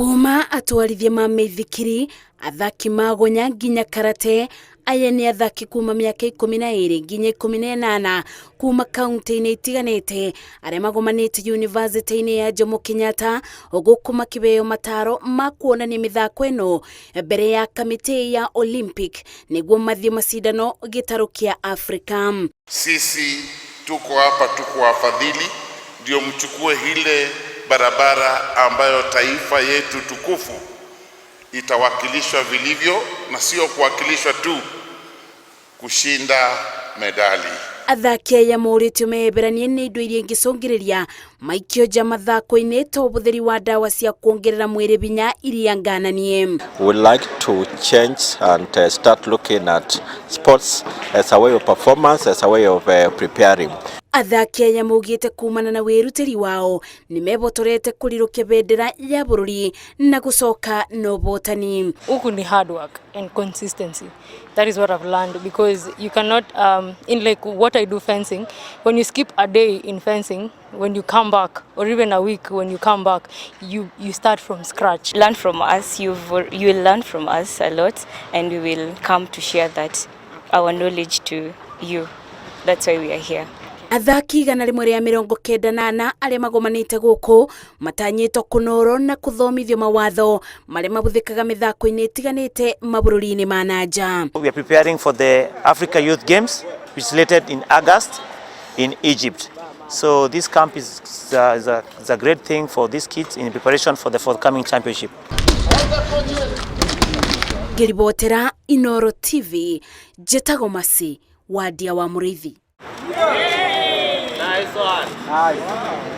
Kuma atwarithia ma mĩithikiri, athaki magonya nginya karate, aya nĩ athaki kuma mĩaka 12 nginya 18 kuma kaunti-inĩ itiganĩte arĩa magomanĩte yunivasĩtĩ-inĩ ya Jomo Kenyatta gũkũ makĩheo mataro ma kuonania mĩthako ĩno mbere ya kamĩtĩ ya Olympic nĩguo mathiĩ macindano gĩtarũ kĩa Afrika. Sisi tuko hapa, tuko wafadhili, ndio mchukue ile barabara ambayo taifa yetu tukufu itawakilishwa vilivyo, na sio kuwakilishwa tu, kushinda medali. Athaki aya morĩtio meyeheranie nĩ indo iria ingĩcũngĩrĩria maikio nja mathako-inĩ ta ũhũthĩri wa ndawa cia kuongerera mwĩrĩ hinya iria ngananie. We would like to change and start looking at sports as a way of performance, as a way of preparing. Athaki aya maugĩte kumana na wĩrutĩri wao nĩ mebotorete kũrirũkia bendera ya bũrũri na gũcoka na ũhotani. Huku ni hard work and consistency. That is what I've learned, because you cannot, in like what I do, fencing, when you skip a day in fencing, when you come back, or even a week, when you come back, you start from scratch. Learn from us. You will learn from us a lot, and we will come to share that, our knowledge, to you. That's why we are here. Athaki 194 arĩa magomanĩte gũkũ matanyĩtwo kũnorwo na kũthomithio mawatho marĩa mahũthĩkaga mĩthako-inĩ ĩtiganĩte mabũrũri-inĩ ma na nja. We are preparing for the Africa Youth Games, which is slated in August in Egypt. So this camp is a great thing for these kids in preparation for the forthcoming championship. Ngĩribotera Inoro TV, njĩtagwo Masi Wadia wa Mũrĩithi. Nice one. Nice.